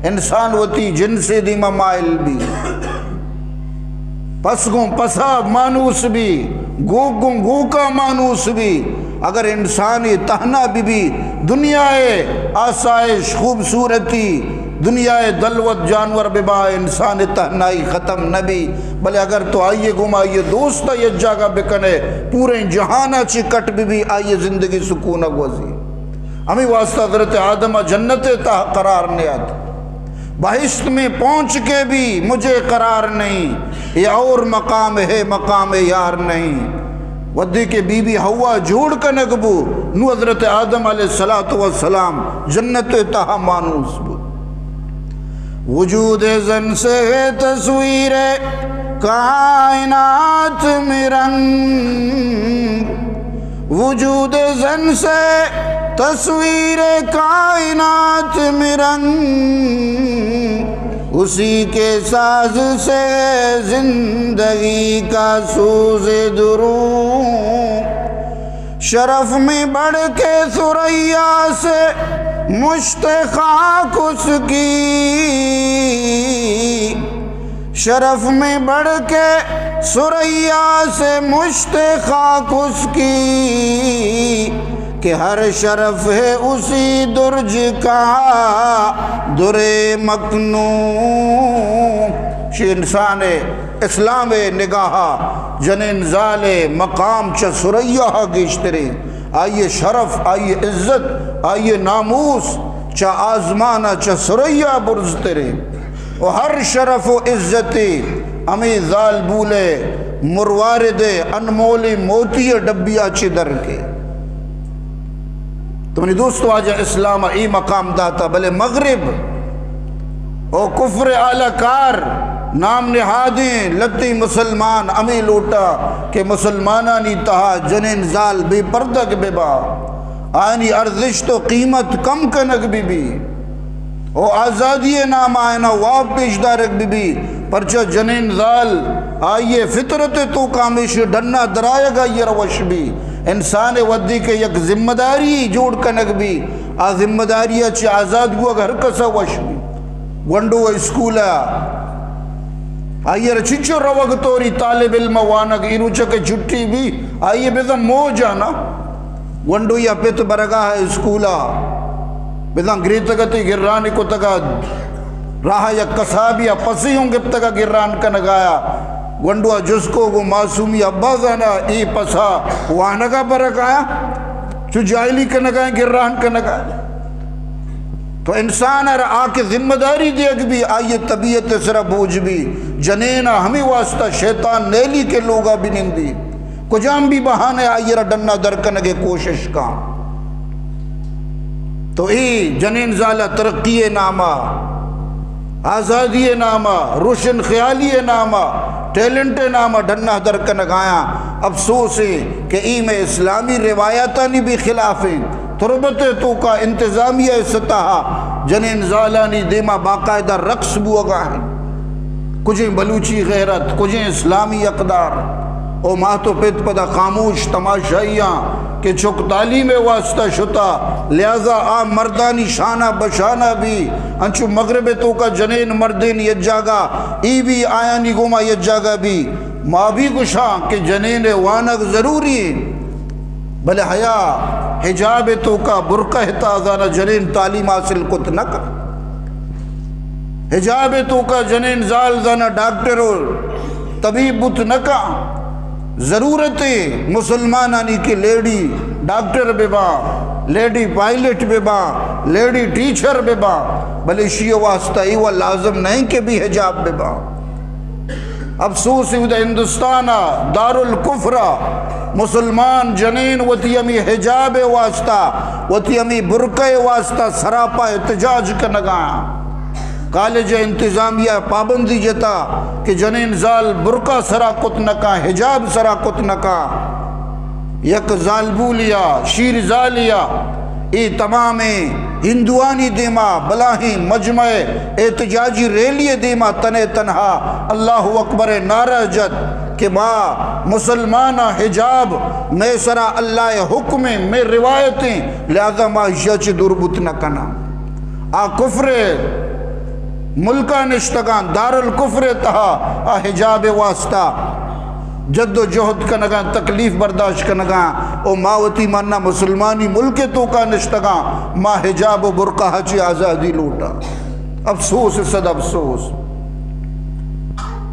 انسان وتی جنس دیما مائل بی۔ پس گوں پسا مانوس بی، گوک گوں گوکا مانوس بی۔ اگر انسان تہنا بی بی، دنیا آسائش، خوبصورتی، دنیا دلوت جانور ببا، انسان تہنائی ختم نہ بی۔ بلے اگر تو آئیے گوما آئیے دوست یک جاگہ بکنے، پوریں جہانا چی کٹ بی بی، آئیے زندگی سکون گوزی۔ ہمیں واسطہ حضرت آدم جنت تہا قرار نیات۔ بہشت میں پہنچ کے بھی مجھے قرار نہیں، یہ اور مقام ہے، مقام یار نہیں۔ وھدے کہ بی بی حوا جوڑ کنگ بو، نو حضرت آدم علیہ الصلوۃ والسلام جنت تہا مانوس بو۔ وجود زن سے ہے تصویر کائنات میں رنگ، وجود زن سے تصویر کائنات میں رنگ، اسی کے ساز سے زندگی کا سوز دروں۔ شرف میں بڑھ کے ثریا سے مشت خاک اس کی، شرف میں بڑھ کے ثریا سے مشت خاک اس کی، کہ ہر شرف ہے اسی درج کا در مکنون۔ شی انسان اسلام نگاہ جنین زال مقام چہ ثریا گیشتریں، آئی شرف، آئی عزت، آئی ناموس چہ آزمان چہ ثریا برزتریں۔ و ہر شرف و عزتے ہمیں زالبول مروارد انمول موتی ڈبیا چہ در کے۔ تو منی دوست، واجہ اسلام ای مقام داتا، بلے مغرب او کفر اعلی کار نام نہادیں لتی مسلمان ہمیں لوٹا کہ مسلمانانی تہا جنین زال بے پردگ ببا، آنی ارزشت و قیمت کم کنگ ببی۔ او آزادی نام آئینا واب پیش دارگ ببی، پرچہ جنین زال آئی فطرت تو کامیش ڈنا درائگ آئی روش بی۔ انسان وھدی کہ یک ذمہ داری جوڑ کنگ بی، آ ذمہ داری ءَ چہ آزاد بوگ ہر کس ءَ وش بی۔ گونڈو اسکول ءَ آئی ءَ را چنچو روگ توری طالب علم ءَ وانگ، اے روچ ءَ کہ چھٹی بی، آئی ءَ بزاں موج ءَ نا۔ گونڈو یا پت برگا ہے اسکول ءَ، بزاں گریتگ اتی گرانی کتگ ءَ، راہ یک کسابی ءَ پسی ہوں گپتگ ءَ گران کنگ آیا۔ گونڈو ءَ جست کو گوں معصومی، ابا زانا اے پسا وانگ ءَ برگ آیا؟ چو جاہلی کنگ ءَ گران کنگ ءَ۔ تو انسان ءَ را آ کہ ذمہ داری دیگ بی، آئی ءِ طبیعت ءِ سرا بوجھ بی۔ جنین ءَ ہمے واسطہ شیطان نیلی کہ لوگ ءَ بنندی، کجام بھی بہانے آئی ءَ را ڈنا در کنگ ءِ کوشش کاں۔ تو اے جنین زال ءَ ترقی ءِ نام ءَ، آزادی ءِ نام ءَ، روشن خیالی ءِ نام ءَ، ٹیلنٹ ءِ نام ءَ ڈنا در کنگ آیاں۔ افسوس ایں کہ اے مئے اسلامی روایاتانی بھی خلاف ایں۔ تربت ءِ توکا انتظامیہ ءِ سطح ءَ جنین زالانی دیما باقاعدہ رقص بوگا ایں۔ کجیں بلوچی غیرت، کجیں اسلامی اقدار؟ او مات و پت پدا خاموش تماشائیاں کہ چک تعلیم ءِ واسطہ شتا، لہذا آ مردانی شانہ بشانہ بی۔ انچو مغرب ءِ توکا جنین مردین یک جاگہ، ای بھی آیانی گوما یک جاگہ بی۔ ما بھی گشاں کہ جنین ءِ وانگ ضروری ایں، بلے حیا حجاب ءِ توکا برقع ءِ تہا زانا جنین تعلیم حاصل کت نہ کن۔ حجاب ءِ توکا جنین زال زانا ڈاکٹر و طبیب بوت نہ کن۔ ضرورت ایں مسلمانانی کہ لیڈی ڈاکٹر بہ باں، لیڈی پائلٹ بہ باں، لیڈی ٹیچر بہ باں، بلے اشی ءِ واسطہ اے و لازم نہ ایں کہ بے حجاب بہ باں۔ افسوس ایں، ادا ہندوستان ءَ دارالکفر ءَ مسلمان جنین وتی ہمے حجاب ءِ واسطہ، وتی ہمے برقع ءِ واسطہ سراپا احتجاج کنگا۔ کالج ءِ انتظامیہ ءَ پابندی جتا کہ جنین زال برقع سرا کت نہ کن، حجاب سرا کت نہ کن۔ یک زالبولیا، شیر زالیا، اے تمامیں ہندوانی دیما بلاہیں مجمع احتجاجی ریلی دیما تنے تنہا اللہ اکبر نعرہ جت کہ ما مسلماناں، حجاب مئے سرا اللہ حکمیں، مئے روایتیں، لہذا ما اشیا چہ دور بوت نہ کناں۔ آ کفر ملکا نشتگاں، دارالکفر تہا آ حجاب واسطہ جد و جہد کنگاں، تکلیف برداشت کنگاں، او ما وتی منا مسلمانی ملک توکا نشتگاں، ما حجاب و برقع چی آزادی لوٹاں۔ افسوس، صد افسوس۔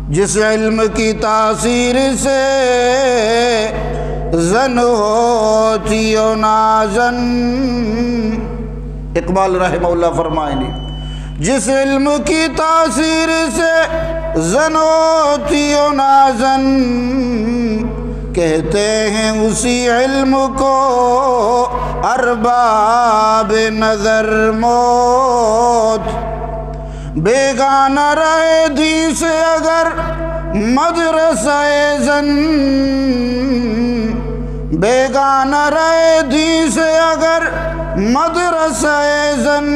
جس علم کی تاثیر سے زن ہوتی ہو نازن، اقبال رحمہ اللہ فرمائنی، جس علم کی تاثیر سے زن ہوتی ہو نازن، کہتے ہیں اسی علم کو ارباب نظر موت۔ بیگانہ رہے دین سے اگر مدرسہ زن، بیگانہ رہے دین سے اگر مدرسہ زن،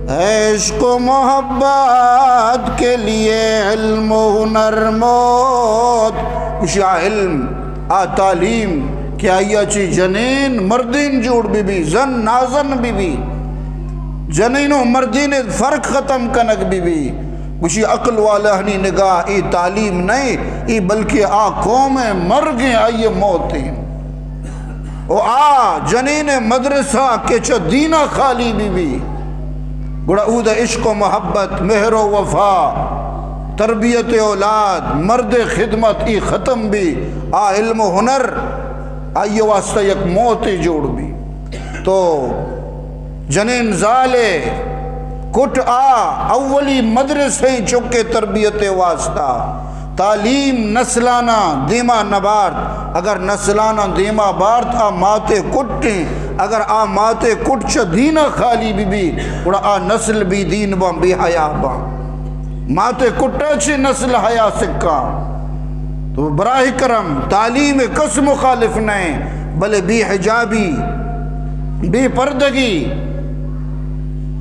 ہے عشق و محبت کے لیے علم و ہنر موت۔ اشیا علم، آ تعلیم کہ آئیا چی جنین مردین جوڑ بہ بی، زن نازن بہ بی، جنین و مردین فرق ختم کنگ بہ بی۔ گوشی عقل والہانی نگاہ اے تعلیم نئے، اے بلکہ آ قوم مرگیں، آئی موتیں۔ و آ جنین مدرسہ کہ چہ دینا خالی بہ بی، گڑا اود عشق و محبت، مہر و وفا، تربیت اولاد، مرد خدمت، ای ختم بی۔ آ علم و ہنر آئی واسطہ یک موتے جوڑ بی۔ تو جنین زالے کٹ آ اولی مدرسہ چکے تربیت واسطہ۔ تعلیم نسلاناں دیما نبارت، اگر نسلاناں دیما بارت، آ ماتے کٹیں، اگر آ ماتے کٹ چہ دینا خالی بہ بی، گڑا آ نسل بے دین باں، بے حیا باں۔ ماتے کٹا چہ نسل حیا سکا۔ تو براہ کرم تعلیم کس مخالف نئے، بلے بے حجابی، بے پردگی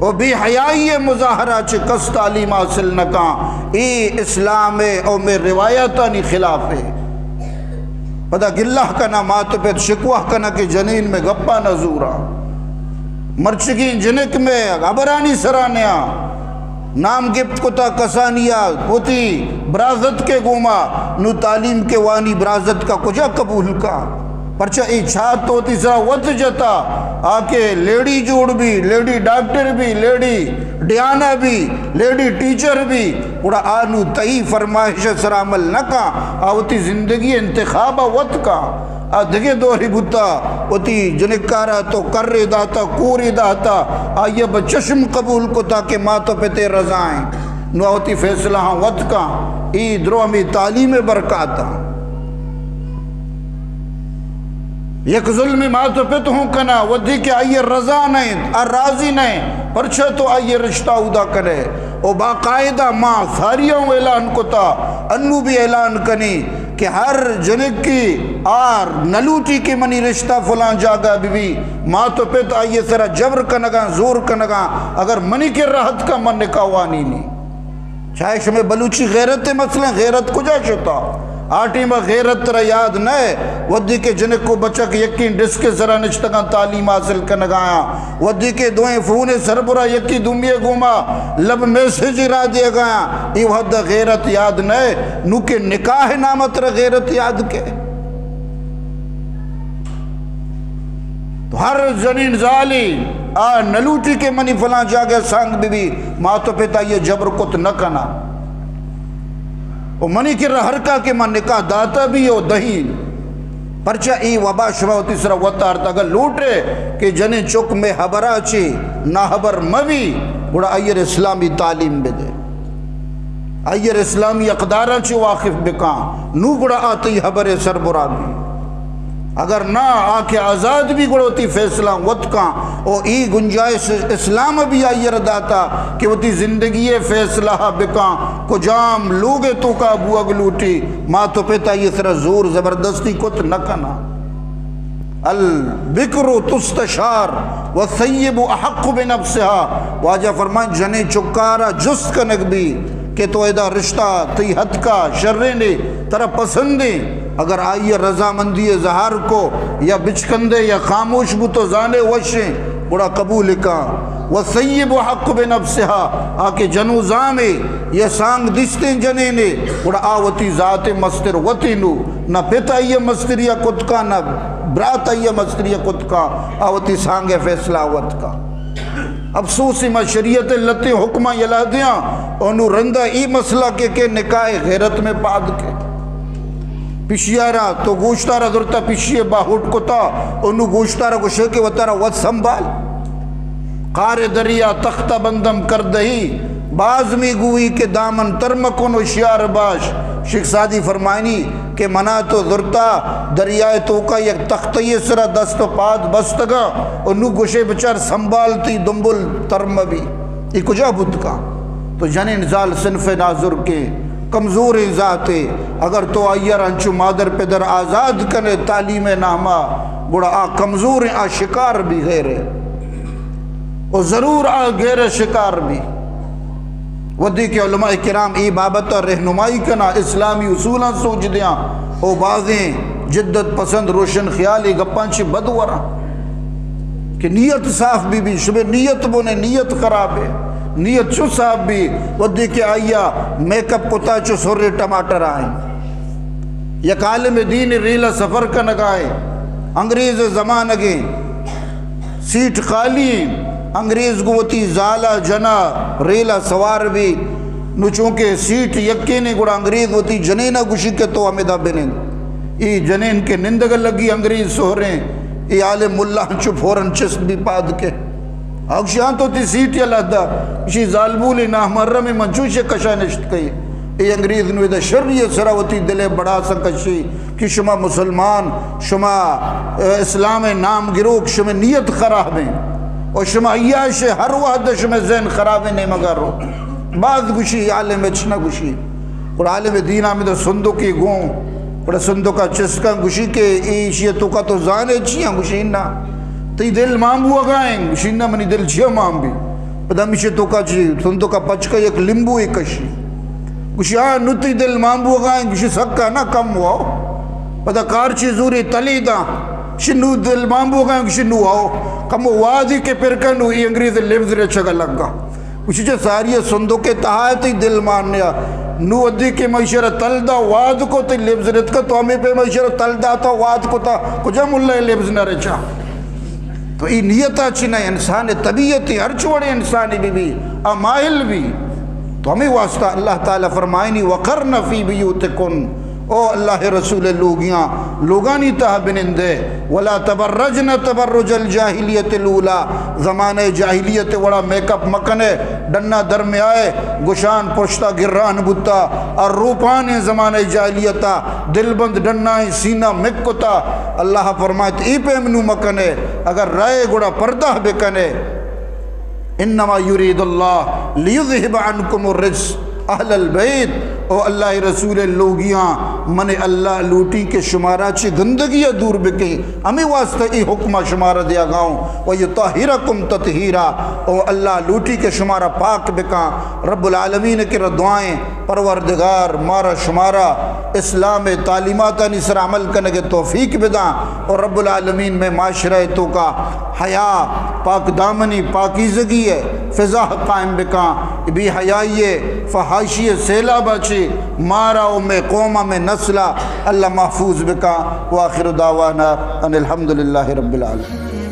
و بے حیائی مظاہرہ چہ کس تعلیم حاصل نہ کاں۔ اے اسلام ء او مئے روایاتانی خلاف ء۔ پدا گلہ کناں، مات پت شکوہ کناں کہ جنین مئے گپاں نہ زوراں۔ مرچگیں جنک مئے ہبرانی سرا نیا، نام گپت کتا کسانیا وتی برازتک ء گوما، نو تعلیم کہ وانی برازتک ء کجا قبول کا؟ پرچا اے چھات تو وتی سرا وت جتا، آ کہ لیڈی جوڑ بی، لیڈی ڈاکٹر بی، لیڈی ڈیانا بی، لیڈی ٹیچر بی، گڑا آ نو تئی فرمائش ء سرا عمل نہ کا، آ وتی زندگی انتخاب ء وت کا۔ آ دگہ دورے بوتا، وتی جنکارا تو کرے داتا، کورے داتا، آئی ء بہ چشم قبول کتا کہ مات و پتے رضا ایں۔ نو آ وتی فیصلہ ہاں وت کا، ای درو ہمیں تعلیم برکاتا۔ یک ظلم مات و پت ہوں کنا، ودی کہ آئی رضا نہ انت، آ راضی نہ انت، پرچہ تو آئی رشتہ اودا کنے؟ او باقاعدہ ما ساری ہوں اعلان کتا، انو بھی اعلان کنی کہ ہر جنکی آر نلوٹی کہ منی رشتہ فلان جاگہ بی بی، مات و پت آئی سرا جبر کنگا، زور کنگا، اگر منی کہ رہت کا من نکاح وانی نی۔ چاہے شمے بلوچی غیرت ء مسئلہ، غیرت کجا شتا؟ آ ٹیم ء غیرت ترا یاد نہ ء؟ ودی کہ جنک و بچک یکیں ڈسک ء سرا نشتگاں تعلیم حاصل کنگایاں، ودی کہ دوئیں فون ء سربرا یکی دومی ء گوما لب میسج را دیگایاں، ای وحد ء غیرت یاد نہ ء؟ نو کہ نکاح نام ء ترا غیرت یاد کے؟ تو ہر جنین زالی آ نلوٹی کہ منی فلاں جاگہ سانگ بہ بی، مات و پت آئی ء جبر کت نہ کنا۔ و منی کرا ہر کا کہ من نکاح داتا بھی و دہی، پرچا ای وبا شما وتی سرا وت آرتا۔ اگر لوٹے کہ جنین چک میں ہبرا چی ناہبر مبی، گڑا آئی ء اسلامی تعلیم بدے۔ آئی ء اسلامی اقداراں چہ واقف بکاں، نوں گڑا آ تئی ہبر ء سربرا بی۔ اگر نہ، آ کہ آزاد بی، گڑا وتی فیصلہ وت کاں۔ او ای گنجائش اسلام بی آئی ء را داتا کہ وتی زندگی ء فیصلہ بکاں، کجام لوگ ء توکا بوگ لوٹی، مات و پت آئی ء سرا زور زبردستی کت نہ کناں۔ البکر تستشار والثیب احق بنفسها۔ واجہ فرمائیں، جنیں چکارا جست کنگ بی کہ تو ادا رشتہ تئی ہتکا شرینے، ترا پسندیں، اگر آئی رضامندی اظہار کو یا بچکندے یا خاموش بو تو زانے وشیں، گڑا قبول کاں۔ والثیب احق بنفسها، آ کہ جنو زامے یا سانگ دیستیں جنینے، گڑا آ وتی ذات مستر وتی نو، نہ پت آئی ء مستری ء کت کاں، نہ برات آئی ء مستری ء کت کاں، آ وتی سانگ ء فیصلہ وت کاں۔ افسوس ما شریعت ء لتیں حکماں یلہ دیاں، او نوں رندا ای مسئلہ کہ، کہ نکاح غیرت میں پاد کے۔ پشیارا تو گوشتارا درتا، پشی ء باہوٹ کتا، او نوں گوشتارا گوشے کہ وتارا وت سنبھال۔ قار دریا تختہ بندم کردہی، باز می گوئی کہ دامن تر مکن، ہوشیار باش۔ شیخ سعدی فرمائنی کہ منا تو زرتا دریائے توکا یک تختہ سرا دست و پاد بستگا و نو گوشے بچار سنبھال تئی دمبل تر مبی۔ ای کجا بوت کاں؟ تو جنین زال صنف نازرکیں کمزوریں ذاتے، اگر تو آئی ء را انچو مادر پدر آزاد کنے تعلیم ء ناما، گڑا آ کمزوریں، آ شکار بی غیرے۔ و ضرور آ غیر شکار بی۔ ودی کہ علماء کرام ای بابت رہنمائی کنا، اسلامی اصولاں سوچ دیاں، او بازیں جدت پسند روشن خیال ای گپاں چی بد وراں کہ نیت صاف بی بی، شبہ نیت بونے، نیت خراب ہے، نیت چو صاف بی، ودی کہ آیا میک اپ کتا چو سرے ٹماٹر آئیں۔ یک عالم دین ریلا سفر کنگائے، انگریز زمانگیں، سیٹ خالی انت۔ انگریز گوں وتی زالا جنا ریلا سوار بی۔ نو چونکہ سیٹ یکینے گڑا انگریز وتی جنینا گوشی کہ تو ہمدا بنند۔ ای جنین کہ نندگ لگی انگریز سہریں، ای عالم ملا چو فوراً چست بی پاد کے۔ آ گوشی، ہاں تو تی سیٹ یلا دا۔ گوشی، زالبولی نامحرم من چوشے کشا نشت کئی۔ ای انگریز نو دا شری سرا وتی دل بڑا سا کشی۔ کہ شما مسلمان، شما، اه، اسلام نام گروک، شما نیت خراب ہیں اور شما عیاش ہر وحد شما ذہن خراب ہیں، نیمگا رو۔ باز گوشی عالم اچ نہ گوشی۔ اور عالم دین آمد صندوقی گوں، اور صندوقا چسکا گوشی کہ ایشی توکا تو زانے چیاں؟ گوشی نہ۔ تئی دل مان بوگا ہیں؟ گوشی نہ، منی دل چیا مان بی؟ پدا میشے توکا چی، صندوقا پچکا یک لیمبو ایک کشی۔ گوشی، آ، نو تئی دل مان بوگا ہیں؟ گوشی، سکا نہ، کم ہوا۔ پدا کارچی زوری تلی دا۔ شنو دل مان بوگا، شنو آؤ، کمو وادی کے پرکا نو ای انگریز لبز رچگا لگا۔ اسی چہ ساری صندوق کے تہا ہے تی دل مان نیا۔ نو ادی کے معاشرہ تل دا واد کو تی لبز رتکا، تو ہمیں پہ معاشرہ تل دا تا واد کو تا، کجا ملا لبز نہ رچا۔ تو ای نیتا چی نہ انسان طبیعت، ہر چوڑے انسان بی بی، امائل بی۔ تو ہمیں واسطہ اللہ تعالیٰ فرمائنی، وقرن فی بیوتکن، او اللہ رسول لوگیاں، لوگانی تہا بنندے، ولا تبرجن تبرج الجاہلیت الاولی، زمانہ جاہلیت وڑا میک اپ مکنے، ڈنا درمیائے، گشان پشتا گران بوتا، اور روپانے زمانہ جاہلیتا، دلبند ڈنائیں سینہ مک کتا۔ اللہ فرمائے تو ای پیم نو مکنے، اگر رائے گڑا پردہ بکنے۔ انما یرید اللہ لیذهب عنکم الرجس اہل البیت۔ او اللہ رسول لوگیاں، من اللہ لوٹی کہ شمارا چی گندگی دور بکیں، ہمیں واسطہ ای حکمہ شمارا دیا گاؤں۔ و یطہرکم تطہیرا، او اللہ لوٹی کہ شمارا پاک بکاں۔ رب العالمین کے دعائیں، پروردگار مارا شمارا اسلام تعلیماتانی سر عمل کنگ توفیق بداں، اور رب العالمین میں معاشرہ توکا حیا، پاک دامنی، پاکیزگی ہے فضا قائم بکاں، بے حیائی، فحاشی سیلاب چی مارا و میں قوم میں نسلا اللہ محفوظ بکاں۔ وآخر دعوانا ان الحمد للہ رب العالمین۔